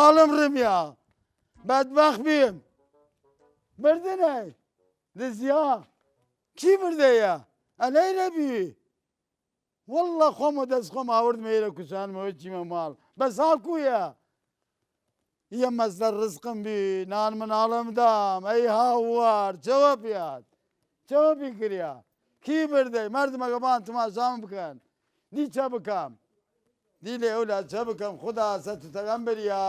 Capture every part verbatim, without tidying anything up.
ئاڵم ڕمیا. بەدبەخت بیم. بردنەی. دزیا. کی بردەیە؟ ئەلەیرە بی. وەڵڵا خوەم وە دەس خوەم ئاوردمە ئیرە کوشانمەوە چیمە ماڵ. بەس ها کویە؟ یە مەسدەر ڕزقم بی، نان مناڵم دام، ئەی هاوار، چەوە پیات؟ چەوە پی کریا؟ کی بردەی؟ مەردمەگە بان تماشام بکەن. دی چە بکەم؟ دی لێ ئەولا چە بکەم؟ خودا سەتوتەگەم بریا.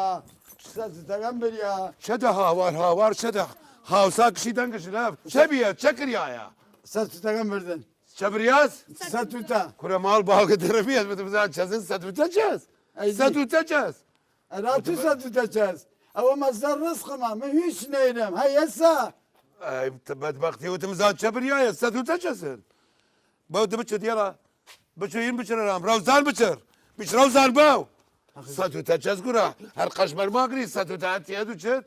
سەتوتەگەم بریا. چە دە هاوار هاوار چە دە؟ هاوسا کشی دەنگش لەف. چە بیە؟ چە کریایە؟ سەتوتەگەم بردن. چە بریاس؟ سەتوتە. کورە ماڵ باوگە دەرەمیەت بتم زان چەزن سەتوتە چەس؟ ئەی دی. سەتوتە چەس؟ ئەرا تو سەتوتە چەس؟ ئەوە مەسدەر ڕزقمە، من هیچ نەیرم، هەی ئەسا. ئەی بەدبەختی وتم زان چە بریایە، سەتوتە چەسن؟ بەو دە بچە دیێڵە، بچە هین بچرە رام، ڕەوزان بچر، بیش ڕەوزان باو. سەتوتە چەس گورە، هەر قەشمەر ماگری سەتوتە هەر تیەد و چت؟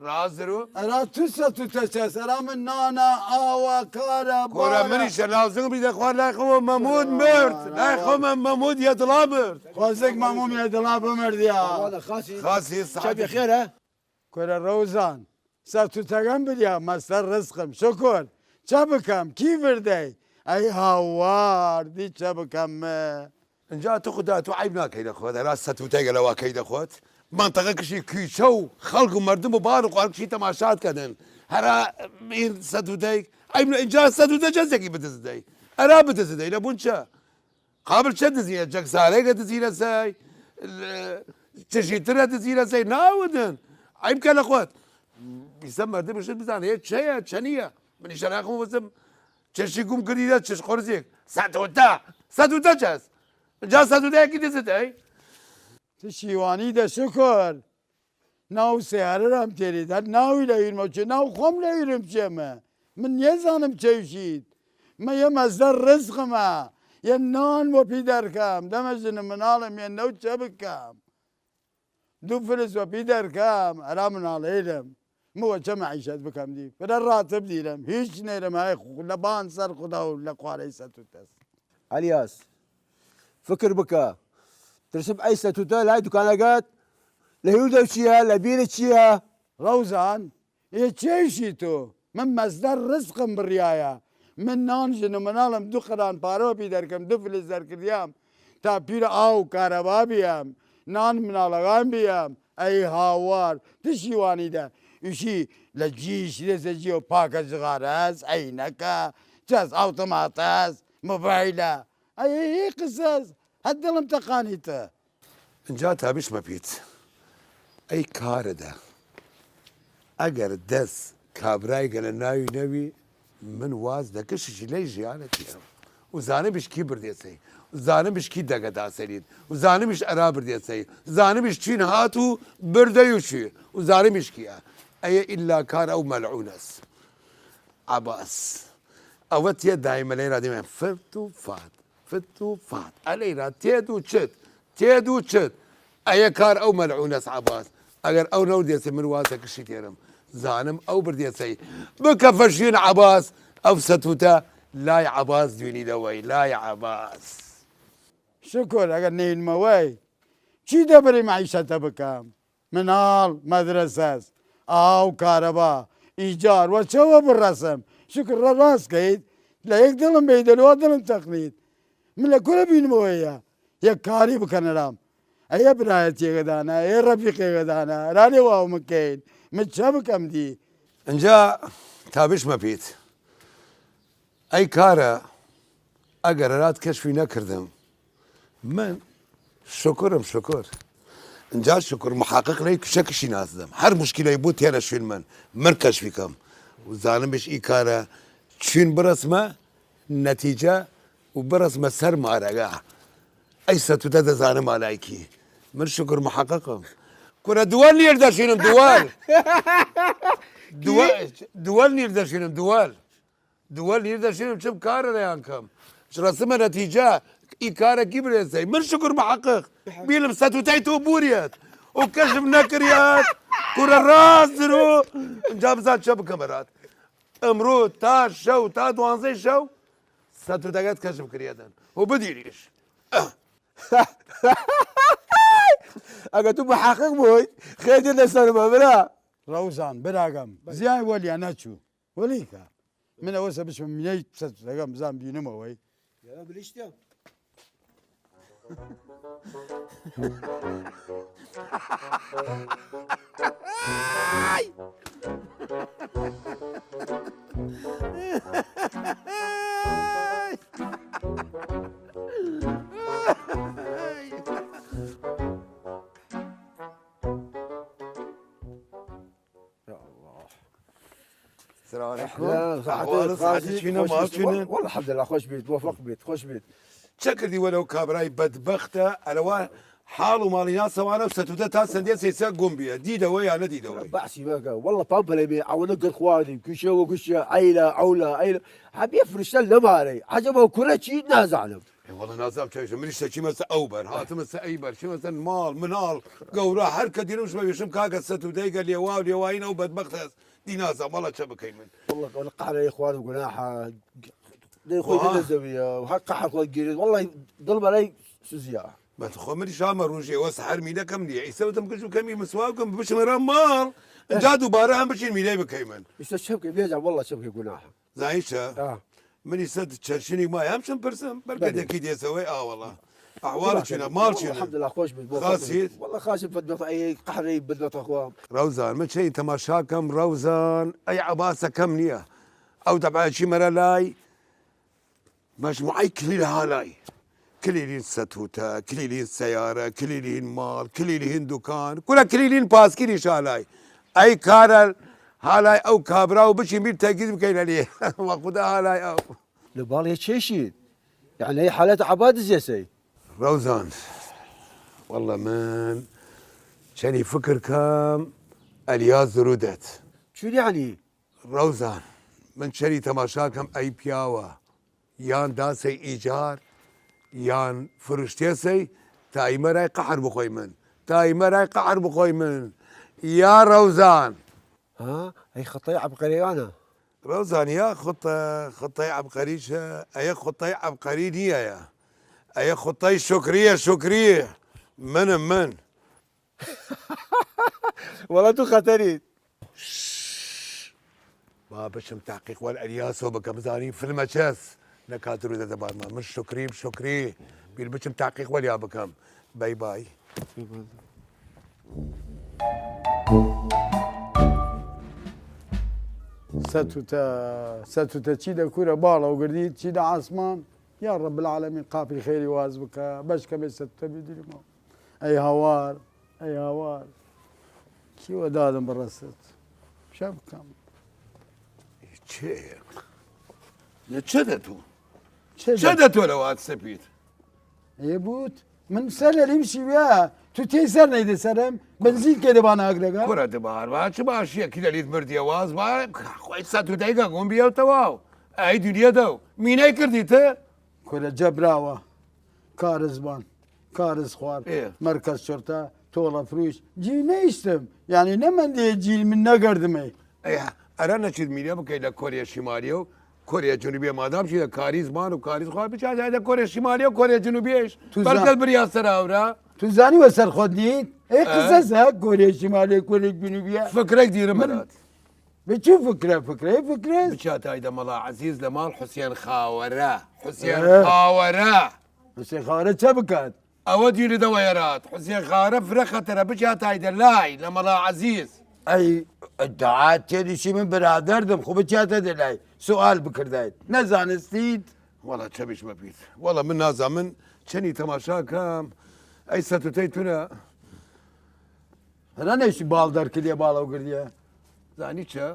ڕاز درو. ئەرا تو سەتوتە چەس، ئەرا من نانا ئاوا کارە کورە بارە. منیشە لازم بی دەخوار لای خۆ مەمود مرد، لای خۆ مەمود یە دڵا مرد. خوازێک مەموم یە دڵا بمردیا. خاسی. خاسی سەعد. چە بخێرە؟ کورە ڕەوزان، سەتوتەگەم بریا، مەسدەر ڕزقم، شکر. چە بکەم؟ کی بردەی؟ ئەی هاوار، دی چە بکەم؟ ئنجا تو خودا تو عەیب ناکەی لە خوەت، ئەرا سەتوتەی گەلەوا کەی دەخوەت. مەنتەقە کشی کویچە و خەڵک و مەردم و بار و قوار کشی تەماشات کەنن. هەرا این سەتوتەی، عەیب نە-، ئنجا سەتوتە جەزێکی بدزدەی. ئەرا بدزدەی، لە بون چە؟ قابل چە دزیە؟ جەک سارەیگە دزیرە سەی، چشی ترە دزیرە سەی، ناودن. عەیب کە لە خوەت. بیسە مەردم شت بزانە، یە چەیە، چە نییە؟ منی شەراخم وزم، چشی گوم کردی دە، چش قرزیک. سەتوتە، سەتوتە چەس؟ جا سەتوتە یەکی دزت ئەی؟ تو شیوانی دە شکر. ناو سیارە رام تێرید، هەر ناوی لە ویرمە چێ، ناو خوەم لە ویرم چێمە. من نیەزانم چەوشید. مە یە مەزدەر ڕزقمە، یە نان وە پی دەرکەم، دەمە ژن مناڵم یە نەو چە بکەم؟ دو فلس وە پی دەرکەم، ئەرا مناڵەیلم. مە وە چە مەعیشەت بکەم دی؟ فرە ڕاتب دیرم، هیچ نێرم، هەی خو-، لە بان سەر خودا و لە قوارەی سەتوتەس. ئەلیاس، فکر بکە. ترسم ئەی سەتوتە لای دوکانەگەت لە هیودەو چیە؟ لە بیرت چیە؟ ڕەوزان، ئێ چێشی تو؟ من مەزدەر ڕزقم بڕیایە. من نان ژن و مناڵم دو قران پارەوە پی دەرکەم، دو فلس دەرکردیام تا پیرە ئاو کارەبا بیەم، نان مناڵەگان بیەم. ئەی هاوار، تو شیوانی دە. ئیشی لە جیش لێزە جیەو پاکە جغارەس، عەینەکە، چەس ئاوتۆماتەس، مۆبایلە. ئەی، ئەی، ئەی قسەس، هەر دڵم تەقانیتە. ئنجا تا بشمە پیت. ئەی کارەدە. ئەگەر دەس کابرایگە لە ناوی نەوی، من واز دە کششی لەی ژیانە تیەم. و زانمیش کی بردێسەی. و زانمیش کی دەگە داسەرید. و زانمیش ئەرا بردێسەی. زانمیش چین هات و بردەی و چی. و زانمیش کیە. ئەیە ئیلا کار ئەو مەلعونەس. عەباس. ئەوە تیە دایمە لەیرا دیمێ فت و فات، فت و فات. ئەلەیرا تێد و چت، تێد و چت. ئەیە کار ئەو مەلعونەس عەباس. ئەگەر ئەو نەو دێسێ من واسە کشی تێرم. زانم ئەو بردێسەی. بکە فەشین عەباس، ئەو سەتوتە لای عەباس دوینی دەوەی، لای عەباس. شکر، ئەگەر نینمەوەی، چی دەبری مەعیشەتە بکەم؟ مناڵ، مەدرەسەس، ئاو، کارەبا، ئیجار، وە چەوە بڕەسم؟ شکر ڕە-، ڕاس کەید، لە یەک دڵم بەیدە لەوا دڵم تەقنید. من لە کورە بینمەوەیە؟ یەک کاری بکەنەرام. ئەیە برایەتیەگە دانە، ئەیە ڕەفیقێگە دانە، ئەرا لێ واو مکەین. من چە بکەم دی؟ ئنجا تا بشمە پیت. ئەی کارە، ئەگەر ئەرات کەشفی نەکردم، من شکرم شکر. ئنجا شکر محقق لەی کشە کشی ناسدەم. هەر مشکلەی بوو تێنە شوین من، من کەشفی کەم. و زانمش ئی کارە چوین بڕەسمە نەتیجە و بڕەسمە سەر مارەگە. ئەی سەتوتە دەزانم ئالایکی. من شکر محققم. کورە دووەل نیر دەشینم، دووەل. دووەل، دووەل نیر دەشینم، دووەل. دووەل نیر دەشینم، چم کارە دەیان کەم. چ ڕەسمە نەتیجە، ئی کارەکی برێسەی. من شکر محقق. بیلم سەتوتای تو بوریەت. و کەشف نەکریات. کورە ڕاست درو. ئنجا بزان چە بکەم ئەرات. ئمڕوو تا شەو، تا دوانزەی شەو، سەتوتەگەت کەشف کریەتن. و بدیریش. ئه. ئەگە تو محقق بوویت، خێر دێتە سەرما، برا. ڕەوزان، براگەم، زیای وەلیا نەچوو. وەلی کە. من ئەوەسە بچمە مینەی سەتوتەگەم، بزان بینمەوەی. یارا بلیشتە. سلام علیکم. ئەحوال، سەحەت چینە، ماڵ چینە؟ وەڵا الحمدلله، خوەش بیت، موفق بیت، خوەش بیت. چە کردی وەلەو کابرای بەدبەختە، ئەرەوە حاڵ و ماڵی ناسەوانە و سەتوتە تا سندێ سەیسە گوم بیە. دیدەوە یا نەدیدەوە؟ بەعسی مەکە. وەڵا پاو بەلێ بێ، ئەوەنە گەر خواری، کوشە و گوشە، ئەیلا، ئەولا، ئەیلا. هەبیە فرشتە لەبارەی. عەجەبە و کورە چی نازانم. ئێ، وەڵا نازام چەویشە. منیش سەچیمە سە ئەو بەر، هاتمە سە ئەی بەر، چیمە سە ماڵ، مناڵ، گەورا، هەر کە دیرم شمە ویشم کاکە سەتوتەیگە لێوا و لێوایین ئەو بەدبەخت هەس. دی نازام، وەڵا چە بکەی من؟ وەڵا، وەڵا قەحرەی خوار و گوناحە. دەی خۆی واه. دەدە زەویە و هەر قەحر خۆی گیرێت. وەڵا دڵ بەرای سوزیا. بەس خۆ منیش ئامە ڕوژێ وەس هەر مینەکەم نییە. ئیسە وتم گشت کەمی مسواکم بشمەرە ماڵ. ئینجا دووبارە هەم بچین مینەی بکەی من. ئیسە چە بکەی؟ بێجا وەڵا چە بکەی گوناحە. زانیشە؟ ئا. منی سەد چەرشنی ما هەم چم پرسم، بەلکە بەلێ. دەکی دێسەوەی ئاوەڵا. ئەحواڵ چینە، ماڵ چینە؟ الحمدلله، خوەش بیت، بۆ خۆش خاسیت؟ بیت. وەڵا خاسی بدبەخت، ئەی قەحرەی بدبەخت خوا. ڕەوزان، من چەی تەماشا کەم، ڕەوزان، ئەی عەباسە کەم نییە. ئەو دەبعەکی مەرە لای، مەجموعەی کلیل هالای. کلیلین سەتوتە، کلیلین سەیارە، کلیلین ماڵ، کلیلین دوکان، کورە کلیلین پاسکیری شالای. ئەی کارە هالای ئەو کابرا و بچین بیر تەگید بکەینە لێ. وە خودا هالای ئەو. لە باڵێ چێشید؟ یعنی ئەی حالەت عەبا دزێسەی؟ ڕەوزان، وەڵا من چەنی فکر کەم ئەلیا زرودەت. چون یعنی؟ ڕەوزان، من چەنی تەماشا کەم ئەی پیاوە. یان داسەی ئیجار، یان فروشتێسەی، تا ئیمە رای قەحر بخۆی من، تا ئیمە رای قەحر بخۆی من، یا ڕەوزان. ها؟ ئەی خطەی عەبقەریانە. ڕەوزان، یا خطە، خطەی عەبقەریشە، ئەیە خطەی عەبقەری نییە، ئەیە خطەی شکریە، شکریە. منم من. وەڵا تو خەتەریت. با بچم تحقیق وەل ئەلیاسۆ بکەم، زانی فیلمە چەس نەکات رو دەدە بارمان. من شکریم، شکری. بیر بچم تحقیق وەلیا بکەم. بای بای. سەتوتە، سەتوتە چی دە کورە باڵە و گردی چی دە عاسمان؟ یا رب العالمین قاپی خێری واز بکە، بەش کەمێ سەتوتە بیدیرمەوە. ئەی هاوار، ئەی هاوار، کیوە دادم بڕەسێت؟ شە بکەم؟ چێ؟ لە چە دە تو؟ چە چە دە؟ دە تو لە وات سپیت؟ ئێ بوت، من سەر لەلیم شیویا، تو تێ سەر نەیدە سەرم، بنزین کێ دەبان ئاگرەگە؟ کورە دبار با، چ باشیە کی لەلیت مردیە واز با، خۆی سەتوتەیگە گوم بیەو تەواو. ئەی دونیا دەو، مینەی کردی تە؟ کورە جەبراوە، کارزبان. کارز خوار، ئێ. مەرکەز چرتە، تۆڵە فروش، جی نەیشتم. یعنی نەمەندێ جیل من نەگەردمێ. ئەی ئەرا نەچید میرە بکەی لە کۆریە شیمالیە و کۆریە جنوبیە، مادام چی لە کاریز مان و کاریز خوار بچات لە کۆریە شیمالیە و کۆریە جنوبیەش. تو زا-، بەرگەل بریا سەر ئاورا. تو زانی وە سەر خۆت نیت؟ ئەی ئە؟ قسە سە کۆریە شیمالیە، کۆریە جنوبیە. فکرێک دیرم من بەلات. بە چی فکرە؟ فکرە، فکرە؟ بچاتایدە مەڵا عەزیز لە ماڵ حوسێن خاوەرە. حوسێن ئە. خاوەرە. حوسێن خاوەرە چە بکات؟ ئەوە دیری دەوەیەرات. حوسێن خاوەرە فرە خەتەرە، بچاتایدە لای لە مەڵا عەزیز. ئەی ئدعا تێریشی من برادەردم، خو بچاتە دەلای. سوال بکردایت. نەزانستیت؟ وەڵا چەبیش مەبیت. وەڵا من نازا، من چەنی تەماشا کەم. ئەی سەتوتەی تونە. هەرە نەیشی باڵ دەرکردیە، باڵەو گردیە. زانی چە؟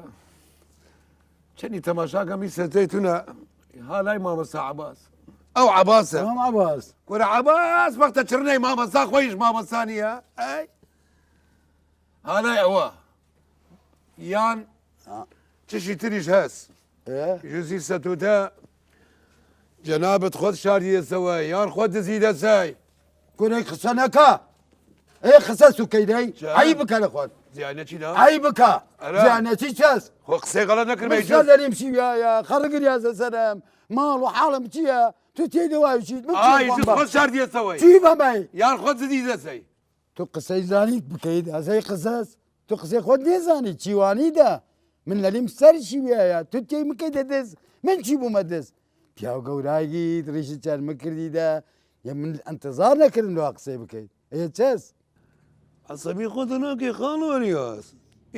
چەنی تەماشاکەم ئی سەتەی تونە هالای مامەسا عەباس. ئەو عەباسە. ئەم عەباس. کورە عەباس وەختە چڕنەی مامەسا خۆیش مامەسا نییە. ئەی. هالای ئەوە. یان ها. چشی تریش هەس. ئێ؟ ژوزی سەتوتە جەنابت خۆت شاردیەسەوە یان خۆت دزیدەسەی؟ کورەی قسە نەکا. ئێ قسە سوکەیدەی؟ چە؟ عەی بکە لە خۆت. زیانە چی دا؟ عەی بکە. ئەرا. زیانە چی چەس؟ خۆ قسەی غەڵەت نەکردمە، بسە جز. لەریم شیویایە، خەڕگریازە سەرم. ماڵ و حاڵم چییە؟ تو تێ دەواوشیت، من ئای، چی جز خۆم خۆت شاردیەسەوەی. چی بەمەی؟ یان خۆت دزیدەسەی؟ تو قسەی زانیت بکەیت، ئەزەی قسەس؟ تو قسەی خوەد نێزانیت، چی وانیدە؟ من لەلیم سەر شیویایە، تو تێی مکەیدە دەس، من چی بوومە دەس؟ پیاو گەورایگیت، ڕیشت چەرمگ کردیدە، یە من ئەنتزار نەکردن لەوا قسەی بکەیت. ئێ چەس؟ عەسەبی خوەتە ناکەی خاڵ وەلیاس.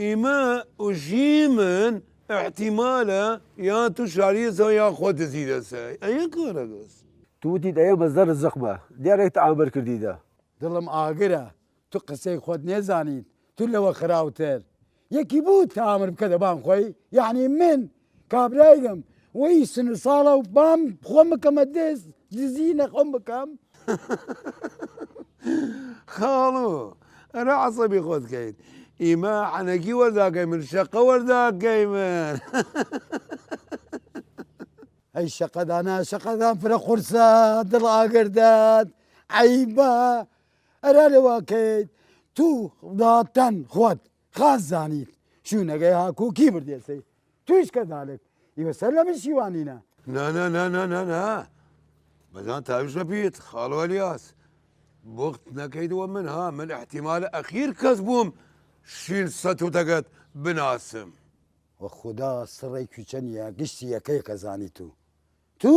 ئیمە ئوژیمن ئیحتیمالە یا تو شاریەسە یا خوەت دزیدەسە. ئەیە کارەگەس. تو وتیت ئەیە مەزدە رزق بە. دیارێک تەعامل کردیدە. دڵم ئاگرە. تو قسەی خوەت نێزانیت. تو لەوە خراوتر. یەکی بوو تەعامل بکەدە بان خوەی؟ یەعنی من کابرایگم وەی سن و ساڵە و بام خوەم بکەمە دەس، دزی نەخوەم بکەم؟ خاڵو، ئەرا عەسەبی خوەت کەیت. ئیمە عەنەگی وەرداگەیمن، شەقە وەرداگەیمن. ئەی شەقەدانە، شەقەدان فرە قورسە، دڵ ئاگردات، عەیبە. ئەرا لەوا کەیت، تو داتەن خوەت خاس زانیت، شوونەگەی هاکووکی بردێسەی. تویش کە دالک، ئیوە سەر لە من شیوانینە. نا، نا، نا، نا، نا، نا. بەزان تاویش نەپیت، خاڵۆ ئەلیاس. بوخت نەکەیت وە من، ها، من ئیحتیمال ئەخیر کەس بووم شین سەتوتەگەت بناسم. وە خودا سڕەی کویچە نیە، گشتی یەکەیەکە زانی تو. تو؟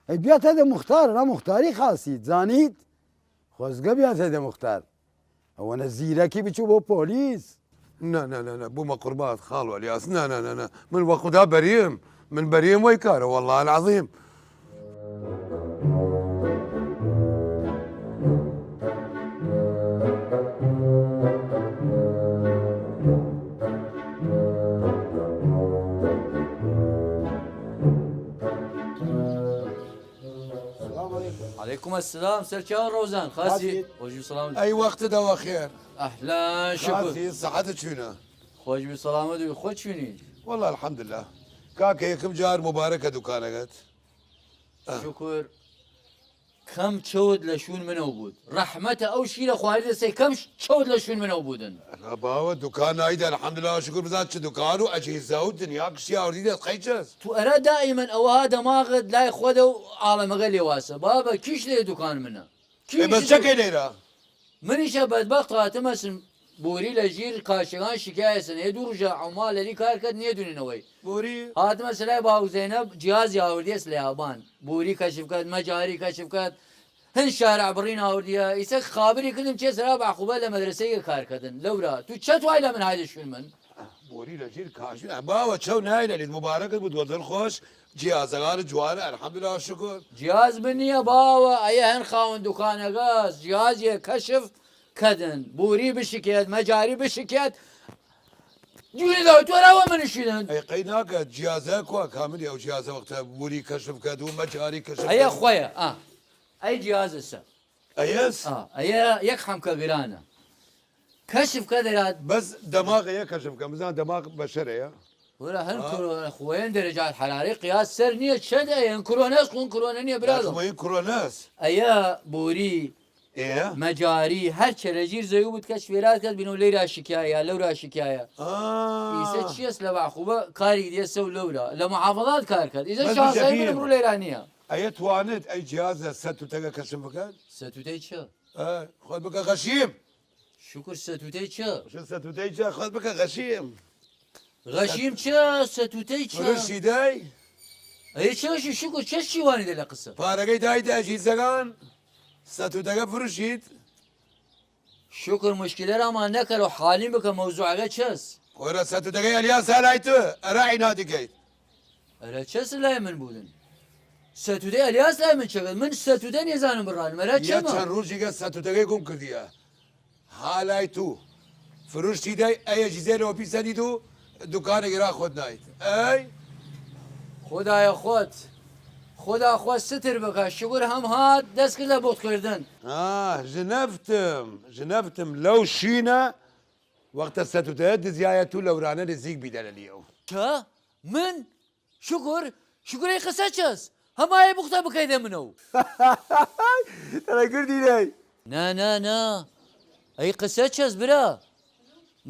ئەی بیاتە دە مختار، نا مختاری خاسیت، زانیت؟ خۆزگە بیاتە دە مختار. ئەوەنە زیرەکی بچوو بۆ پۆلیس. نا، نا، نا، نا، بوومە قوربات خاڵ وەلیاس. نا، نا، نا، نا. من وە خودا بەریم. من بەریم وەی کارە، والله العظیم. سلام علیکم. علیکم السلام، سەر چاو ڕۆزان، خاسی. خاسی. خۆش بی سلام. ئەی وەختە دەوە خێر. ئەهلان، شکر. خاسی، سەحەتە چوینە؟ خۆش بی سلامەت بی، خۆ چوینی؟ والله الحمدلله. کاکە یەکم جار مبارەکە دوکانەگەت. شکر. کەم چەود لە شوون منەو بوود. ڕەحمەتە ئەو شیرە خواردە سەی کەم چەود لە شوون منەو بوودن. ئەگا باوە دوکان نایدە، الحمدلله، شکر بزان چ دوکان و ئەجیزە و دنیا کشتی ئاوردی دەست خەیچەس. تو ئەرا دائیمەن ئەوەها دەماغت لای خوەدە و عاڵەمەگە لێواسە. بابە، کیش لێ دوکان منە؟ ئێ، بەس چەکەی لێرە؟ منیشە بەدبەخت هاتمەسن بوری لە ژیر کاشەگان شکایەسن. هێ دوو ڕژە عەمال لەلی کار کەت نیەدونینەوەی. بوری؟ هاتمەسە لای باوک زەینەب جیازی ئاوردیەس لە یابان. بوری کەشف کەت، مەجاری کەشف کەت. هن شارع بڕین ئاوردیە. ئیسە خابری کردم چێ سەرا بەعقوبە لە مەدرسەیگە کار کەدن. لەورا. تو چەت وای لە من هایدە شوون من؟ بوری لە ژیر کاشی. باوە چەو نایلە لید مبارەکت بود وەزن خۆش. جیازەگان جوانە، الحمدلله شکر. جیاز من نییە باوە، ئەیە هەن خاوەن دوکانەگەس، جیازیە کەشف کەدن، بوری بشکێت، مەجاری بشکێت، جوری داو تو راوە منشیدن. ئەی قەی ناکە، جیازە کوا کاملی ئەو جیازە وەختە بوری کەشف کەد و مەجاری کەشف ئەیە کەد. خوەیە، ئا. ئەی جیازە سە. ئەیەس؟ ئا، ئەیە یەک حەمکە گرانە. کەشف کە دەرات. بەس دەماغ ئەیە کەشف کە، بزان دەماغ بەشەرەیە. وەرە هەن ئا. کۆرۆنە خوەیەن دەرەجات حەراری قیاس سەر نییە، چەد ئەیەن کۆرۆنەس قون کۆرۆنە نییە برادۆ. ناکە مۆین کۆرۆنەس. ئەیە بوری، ئێ؟ مەجاری، هەر چەرەجیر زەوی بود کەس فێرات کەس بینەو لەیرا شکایە، لەورا شکایە. ئا. ئیسە چیەس لە بەعقوبە کاریک دیە سەو لەورا. لە محافظات کار کەد. ئیسە بەس شاسای بجەبیم. من ئمڕوو لەیرا نییە. ئەیە توانێت ئەی جیازە سەتوتەگە کەشف بکەن؟ سەتوتەی چە؟ ئە، خوەت بکە غەشیم. شکر سەتوتەی چە؟ شکر سەتوتەی چە؟ خوەت بکە غەشیم. غەشیم چە؟ سەتوتەی چە؟ فروشی دای؟ ئەی چەشی شکر چەش چی وانی دە لە قسە؟ پارەگەی دای دای جیزەگان. سەتوتەگە فروشید. شکر مشکلە رامان نەکەر و حالیم بکە مەوزوعەگە چەس؟ خۆرە سەتوتەگەی ئەلیاس هەلای تو، ئەرا عینادی کەیت. ئەرە چەس لای من بودن؟ سەتودەی ئەلیاس لای من چەگەت؟ من سەتودە نێزانم بڕانم، ئەرە یە چەمە؟ چەند ڕوژیگە سەتودەگەی گوم کردیە. هالای تو. فروشتی دای ئەیە جیزەی لەوە پیسەنید و دوکانێکی را خۆت نایت. ئەی؟ خودایە خۆت. خودا خۆ ستر بکە. شکر هەم هات دەست کرد لە بوخت کردن. ئاه، ژنەفتم، ژنەفتم لەو شینە وەختە سەتودەیە دزیایە تو لەورانە نزیک بیدە لە لیەو. چە؟ من؟ شکر، شکر ئەی قسە چەس؟ هەمایە بوختە بکەیدە منەو. تەلە کردی دەی. نا، نا، نا. ئەی قسە چەس برا؟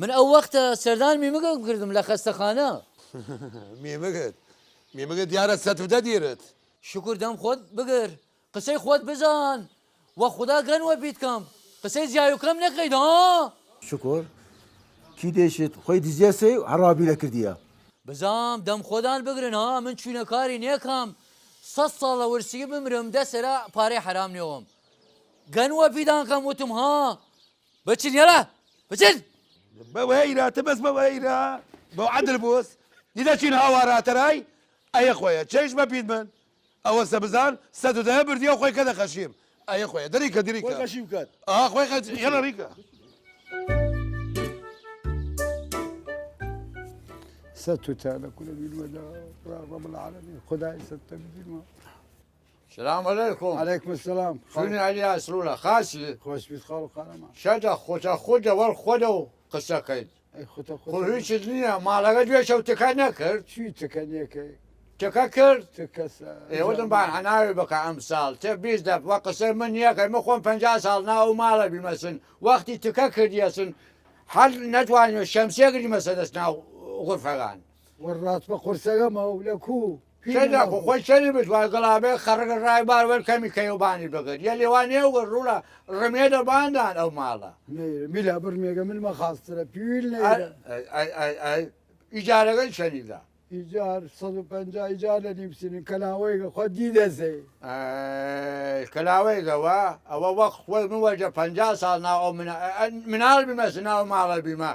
من ئەو وەختە سەردان میمگە کردم لە خەستەخانە. میمگت. میمگت دیارە سەتودە دیرت. شکر دەم خوەت بگر. قسەی خوەت بزان. وە خودا گەن وە بیت کەم. قسەی زیای و کەم نەکەید ها. شکر. کی دێشێت خوەی دزیەسەی و هەڕا بیلە کردیە. بزام دەم خوەدان بگرن ها، من چوینە کاری نێکام. سەد ساڵە ورسی بمرم دەسەرا پارەی حەرام نێوم. گەن وە پیدان کەم وتم ها. بچن یەلا، بچن. بە وەیرا، تە بەس بە وەیرا. بە عەدل بووس. دیدە چین هاواراتەرای. ئەیە خوەیە چەیش مەپید من. ئەوەسە بزان سەد و دەیە بردیە خوەی کەدە خەشیم. ئەیە خوەیە دەریکە دەریکە. خوەی خەشیم کەد. ئا خوەی خەش یەڵە ریکە. سەد تو تا لە کولە بیلمەدا. رب العالمین خدای سەد تە بیلمە. سلام علیکم. علیکم السلام. چونی علی ئاسلولە خاسی؟ خوش بیت خاڵ و قارەمان. شەدە خوتە خودە وەڵ خودە و قسە کەید. ئەی خوتە خودە. خو هیچ نییە، ماڵەگە دوێ شەو تکە نەکرد. چی تکە نەکەی؟ تکە کرد. تکە سە-، ئێوە دم بان هەناوی بکە ئەم ساڵ. تێ بیست دەف وە قسەی من نییە کە من خۆم پەنجا ساڵ ناو ماڵە بیمەسن. وەختی تکە کردیەسن، هەر نەتوانین شەمسیە گریمەسە دەست ناو غرفەگان. وە ڕات بە قورسەگە مەو لە کو؟ چەنە خۆ خۆی چەنی بتوای گڵابێ خەڕگە ڕای بار وەل کەمی کەیەوبانی بگەر. یە لێوان نێوگە ڕوولا ڕمێدە باندان ئەو ماڵە. نەیرە، میلا بڕمێگە من مە خاسترە، پیویل ئەی، نەیرە. ئەی، ئەی، ئەی، ئەی، ئیجارەگەی چەنی دا؟ ئیجار سەد و پەنجا ئیجار لە نیم سنین، کەلاوەیگە خۆ دیدەسەی. ئەی، کەلاوەیگە وا، ئەوە وەخت خۆی من وەجە پەنجا ساڵ ناو ئەو منا-، ئە، ئە، مناڵ بیمە، ناو ماڵە بیمە.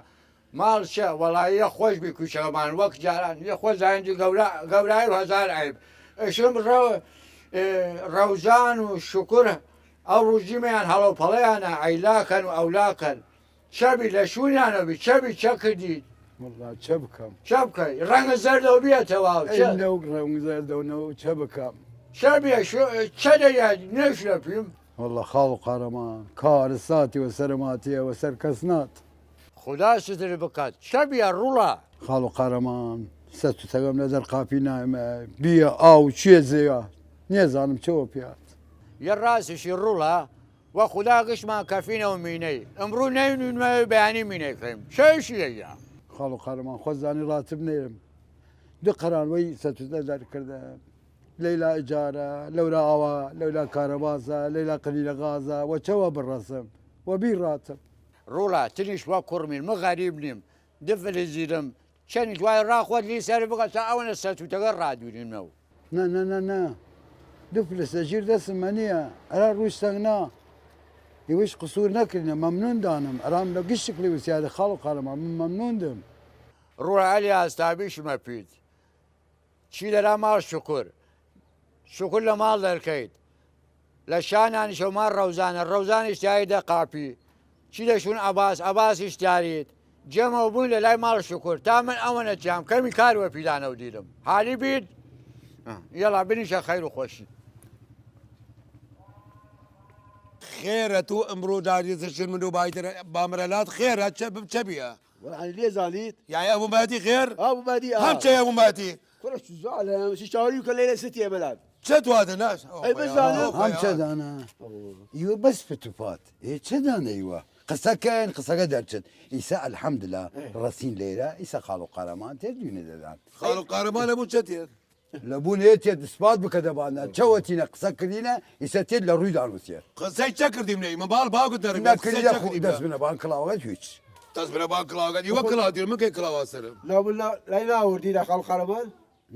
ماڵ چە؟ وەڵا یە خوەش بی کوچەمان وەک جاران، یە خوەش زاینجی گەورا-، گەورای و هەزار عەیب. ئشم ڕەو-، ئێ، ڕەوزان و شکر ئەو ڕوژیمەیان هەڵەوپەڵەیانە ئەیلاکەن و ئەولاکەن. چەبی لە شوونیانە بی، چەبی چە کردید؟ وەڵا چە بکەم؟ چە بکەی؟ ڕەنگە زەردەو بیەتەوە و ئەی چە؟ نەوک ڕەنگ زەردەو نەو چە بکەم؟ چەبی شو-، چە دەیاد نەشرەپیم؟ وەڵا خاڵ و قارەمان، کار ساتی و سەرماتیە و سەر کەس نات. خودا ستر بکات. چە بیە ڕوڵا؟ خاڵ و قارەمان، سەت و تەگەم لە دەرقاپی نایمە. بیە ئاو چیە زێیا؟ نێزانم چەوە پیات. یە ڕاسیشی ڕوڵا، وە خودا گشتمان کەفینە و مینەی. ئمڕوو نەینوینمە بەیانی مینەی کەیم. چەیشی یە؟ خاڵ و قارەمان، خۆ زانی ڕاتب نەیرم. دو قەران وەی سەت و تە دەرکردم. لەیلا ئیجارە، لەورا ئاوا، لەیلا کارەبازە، لەیلا قلیلە غازە، وە چەوە بڕەسم؟ وە بی ڕاتب. ڕوڵا، تنیش وە کوڕمین، مە غەریب نیم، دفل هزیرم، چەنی توای ڕاخوەت لی سەر بگە تا ئەوەنە سەتوتەگە ڕادوینینەو. نە، نە، نە، نە. دفل سەجیر دەسم مەنیە، ئەرا ڕووی سەنگنا. ئیوەیش قسوور نەکردنە، مەمنوون دانم. ئەرام لە گشت شکلی وسیاری خاڵ و قارەمان، من مەمنوون دم. ڕوڵا ئەلی ئاستابیش مەپید. چی لەرا ماڵ شکر؟ شکر لە ماڵ دەرکەید. لە شانانیشەو ماڵ ڕەوزانە، ڕەوزانیش تیایی دە قاپی. چی لە شوون عەباس، عەباسیش تیاریت. جەمەو بوین لە لای ماڵ شکر. تا من ئەوەنە تیام کەمی کار وە پیدانەو دیرم. حالی بید؟ ئە، یەڵا بنیشە خەیر و خوەشی. خێرە تو ئمڕوو داریزە شن من و بایتر بامرەلات خێرە چە بم چە بیە؟ وەڵا لێ زانیت؟ یای ئەبوو باتی خێر؟ ئەبوو باتی، ئا. هەم چەی ئەبوو باتی؟ کوڕە چ زالم، شیشتاوری کە لێ ستیە بەلات. چە تواتە ناش؟ ئەی بزانم. ئەو هەم خۆیا. چە دانە؟ ئەوە. ئیوە بەس پت و پات. ئێ چە دانە ئیوە؟ قسە کەن، قسەگە دەرچن. ئیسە ئەلحەمدلە، ئەی. ڕەسین لێرە، ئیسە خاڵ و قارەمان تێر دوینە دەدان. خاڵ و قارەمان ئەبوو چە تێر؟ لە بوون ئێ تێت ئسپات بکە دەبانە. چەوەتینە قسە کردینە، ئیسە تێت لە ڕووی دانوسیە. قسەی چە کردیم نەی؟ مە باڵ باوگت دەرم، قسەی نەکردی چە لە خو-، کردیم دەست نە؟ بنە بان کڵاوەت هیچ. دەست بنە بان کڵاوەت، ئیوە کڵاو دیر، من کەی کڵاوا سەرم. لا، من لا، لای ناوردی لە خاڵ قارەمان؟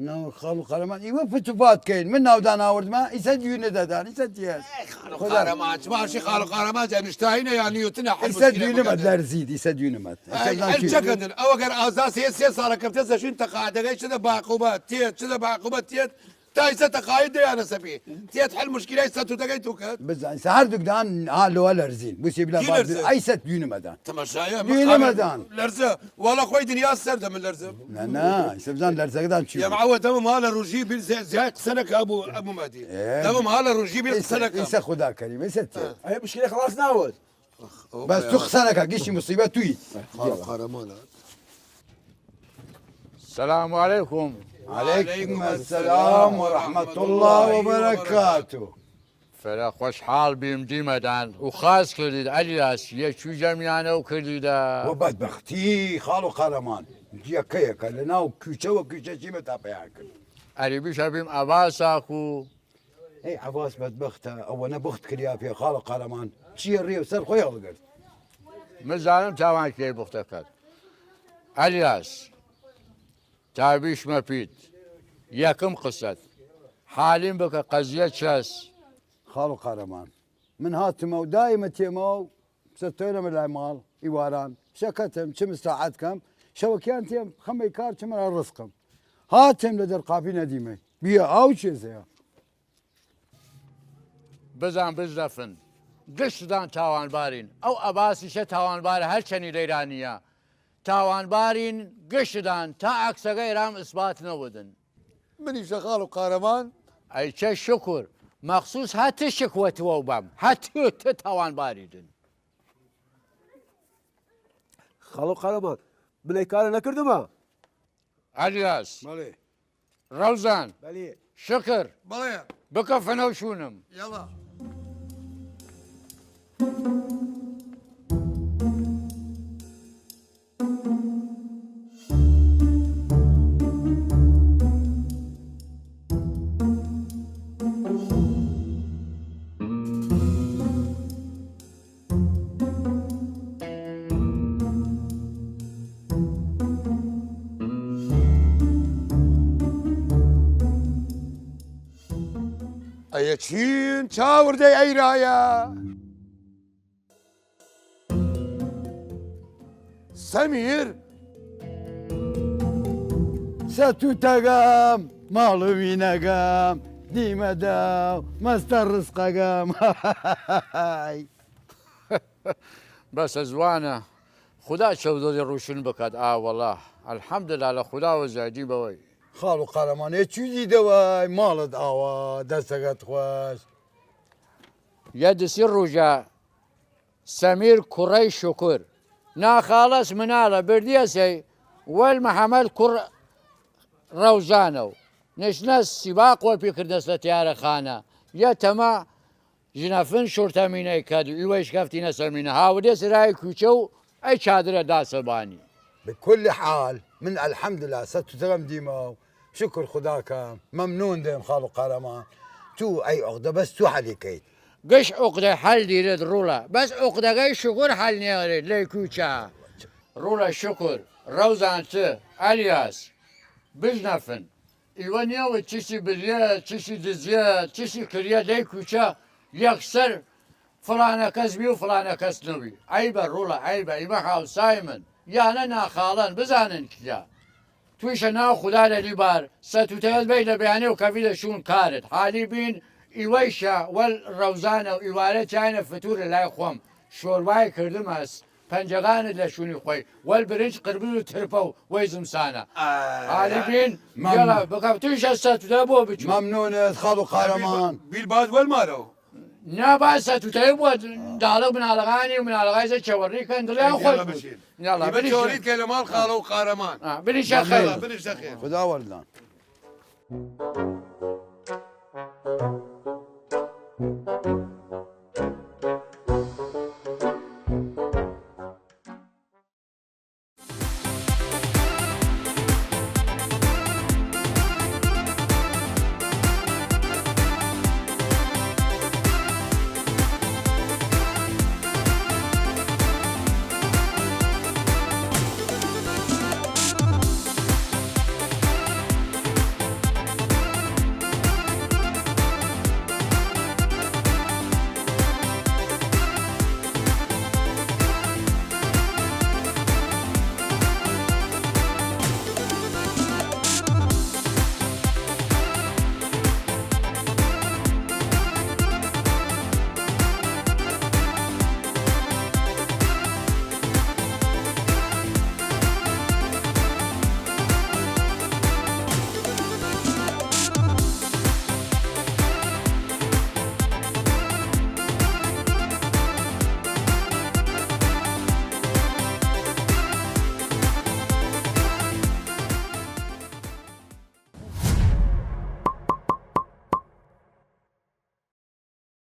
ناو خاڵ و قارەمان، ئیوە پت و پات کەین، من ناودان ئاوردمە، ئیسە دوینە دەدان، ئیسە تیەت. ئەی خاڵ و قارەمان، چ باشی خاڵ و قارەمان، جا نشتاینە یا نیوتنە، حەل ئیسە مشکلە دوینمەت بکەن. لەرزید، ئیسە دوینمەت. ئەی، ئەی، چە کەندن؟ ئەوە گەر ئازا سێ، سێ ساڵە کەفتە سەشین تەقاعدەگەی چ دە باقوبەت تێت، چ دە باقوبەت تێت، تا ئیسە تەقاعد دەیانە سەپی. تێت حەل مشکلای سەتوتەگەی تو کەت. بزان، سە هەردووک دان، ها لۆە لەرزین. بوسی بلا کی باز، لەرزە؟ ئەی سەت دوینمەدان. تەماشایە، من دوینمەدان. لەرزە. وەڵا خۆی دنیا سەردە من لەرزە. نە، نە، ئیسە بزان لەرزەگەدان چی یە بوو؟ معەوە دەمم ها لە ڕوژی بیر زیای، زیای قسە نەکا بوو، ئەبوو مادی. ئێ. دەمم ها لە ڕوژی بیر قسە ئیسە، نەکا. ئیسە خودا کەریم، ئیسە تێت. ئەی مشکلە خلاص ناوەت. بەس تو قسە نەکە، گشتی موسیبەت توی. خاڵ قارەمانە. سلام علیکم. علیکم السلام و رحمت الله و برکاته. فرە خوەشحاڵ بیم دیمەدان و خاس کردید ئەلیاس یەکوی جەمیانە و کردیدە. و بەدبەختی خاڵ و قارەمان. یەکەیەکە لە ناو کوچە و کوچە چیمە تا پەیان کرد. ئەری بیشە بیم ئەباساکو. ئەی عەباس بەدبەختە، ئەوەنە بخت کریا پێ خاڵ و قارەمان. چیە ریەو سەر خوەی هەڵگرد. مزانم تاوان کێ بختەکەت. ئەلیاس، تا بیشمە پیت، یەکم قسەت حالیم بکە قەزیە چەس. خاڵ و قارەمان، من هاتمە و دایمە تێمە و سەتۆرەمە لای ماڵ ئیواران شەکەتم چ مستاعەت کەم، شەوەکیان تێم خەمەی کار چمەرا ڕزقم. هاتم لە دەرقاپی نەدیمەی بیە ئاو چێزەیە. بزان بزنەفن گشتدان تاوانبارین. ئەو ئەباسیشە تاوانبارە هەرچەنی لەیرانیە تاوانبارین گشتدان تا عەکسەگە ئێرام ئسبات نەودن. منیشە خاڵ و قارەمان. ئەی چە شکر، مەخسوس هە تشک وەتوەو بەم هە تو تاوانباریدن. خاڵ و قارەمان، من ئەی کارە نەکردمە. ئەلیاس. بەڵێ. ڕەوزان. بەڵێ. شکر. بەڵێ. بکەفنەو شوونم. یەڵا. ئەیە چین چاوردەی ئەیرایە؟ سەمیر. سەتوتەگەم، ماڵوینەگەم، دیمەداو مەستە ڕزقەگەم. بەسە زوانە. خودا چەودەری ڕوشن بکات. ئا وەڵا، ئەلحەمدللا، لە خودا وە زیادی بەوەی. خاڵ و قارەمان، ئێ چویدی دەوای ماڵت ئاوا؟ دەسەگەت خوەش. یە دسی ڕوژە سەمیر کوڕەی شوکر ناخاڵەس مناڵە بردیەسەی وەل محەمەد کوڕ ڕەوزانەو نشنە سیباق وەپی کردنەس لە تیارە خانە. یە تەمە ژنەفن شورتە مینەی کەد و ئیوەیش کەفتینە سەر مینە هاوردێ سرای کوچە و ئەی چادرە داسە بانی. بە کل حال من ئەلحەمدللا سەتوتەگەم دیمە و شکر خودا کەم. مەمنون دێم خاڵ و قارەمان. تو ئەی عقدە بەس تو حەلی کەیت. گش عقدە حەل دیرێد ڕوڵە بەس عقدەگەی شکر حەل نیەرێد لەی کوچە. ڕوڵە شکر، ڕەوزان چ، ئەلیاس، بژنەفن. ئیوە نیەوە چشی بریە، چشی دزیە، چشی کریە لەی کوچە یەکسەر فڵانە کەس بی و فڵانە کەس نەبی. عەیبە ڕوڵە، عەیبە. ئیمە هاوسای من یانە ناخاڵەن بزانن کیە. تویشە ناو خودا لەلی بار سەتوتەیەت بەی لە بەیانێ و کەفی لە شوون کارت حالی بین. ئیوەیشە وەل ڕەوزانە و ئیوارە چاینە فتور لای خوەم شۆربای کردمەس پەنجەگانت لە شوونی خوەی وەل برنج قربل و ترپە و وەی زمسانە. ئای، حالی بین. مەم- یەڵا بکەم تویشە سەتوتە بۆ بچوو. مەمنونت خاڵ و قارەمان. بیل باز وەل مارەوە. نا باسە تو تەیب وە داڵە مناڵەکانی و مناڵەکای زە چەوەڕی کەن دڵیان خۆش بوو. یاڵا ئیمە بنیشە. چۆریت کە لە ماڵ خاڵە و قارەمان. ئا، بنیشە خەیر. یاڵا بنیشە خێر. خدا وەردان.